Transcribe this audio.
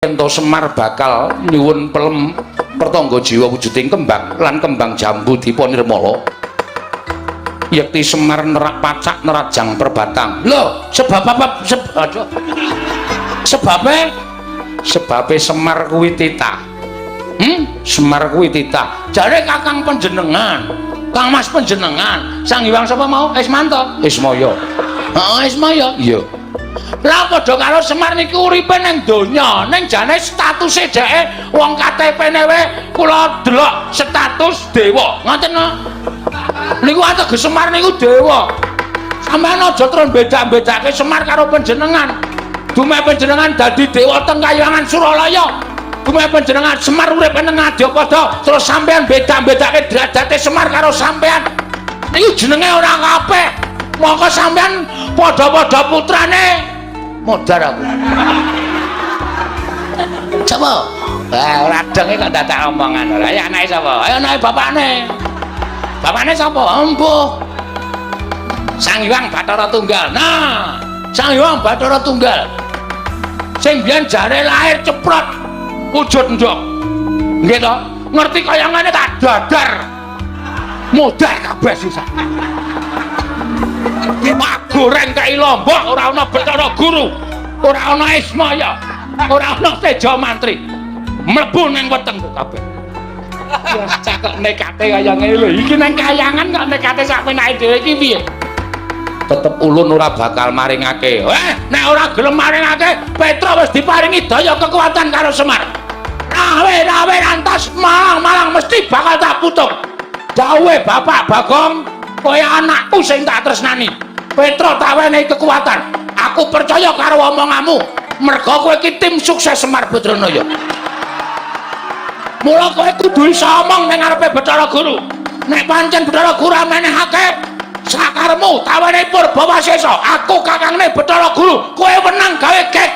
Yen to Semar bakal nyuwun pelem pertangga jiwa wujuding kembang lan kembang jambu dipa nirmala. Yekti Semar nerak pacak nerajang perbatang. Lho, sebab apa? Aduh. Sebabe? Sebabe Semar kuwi titah. Semar kuwi titah. Jare kakang panjenengan, Kang Mas panjenengan, Sang Hyang sapa mau? Ismanto. Ismaya. Heeh, Ismaya. Iya. Lah padha karo Semar niku uripe ning donya, ning jane statuse dheke wong KTP-ne wae kula delok status dewa. Ngoten no. Niku ateges Semar niku dewa. Sampeyan aja terus beda-bedake Semar karo panjenengan. Dumeh panjenengan dadi dewa teng Kahyangan Suralaya. Dumeh panjenengan Semar urip ning Ngadyapada, terus sampeyan beda-bedake derajate Semar karo sampeyan. Niku jenenge ora kabeh. Mongko sampeyan padha-padha putrane modar aku. Sapa? Wah, ora denge kok dadak omongan ora. Ayo anake sapa? Ayo anake bapakne. Bapakne sapa? Empuh. Sang Hyang Bathara Tunggal. Nah, Sang Hyang Bathara Tunggal. Sing biyen jare lahir ceprot wujud ndok. Nggih to? Ngerti kaya ngene tak dadar. Modar kabeh sisa. Mak goreng kai lombok ora ana Bathara Guru, ora ana Ismaya, ora ana Teja Mantri. Mlebu ning wetengku kabeh. Ya cakek nekate kaya ngene lho. Iki nang kayangan kok nekate sak penake dhewe iki piye? Tetep ulun ora bakal maringake. Eh, nek ora gelem maringake, Petra wis diparingi daya kekuatan karo Semar. Rawe-rawe rantas malang-malang mesti bakal tak putung. Dawuhe Bapak Bagong, kowe anakku sing tak tresnani. Petra tak wenehi kekuatan. Aku percaya karo omonganmu. Mergo kowe iki tim sukses Semar Badranaya. Mula kowe kudu iso omong ning ngarepe Bathara Guru. Nek pancen Bathara Guru menehake sakaremu tak wenehi Purbawasesa, aku kakangne Bathara Guru, kowe wenang gawe geger.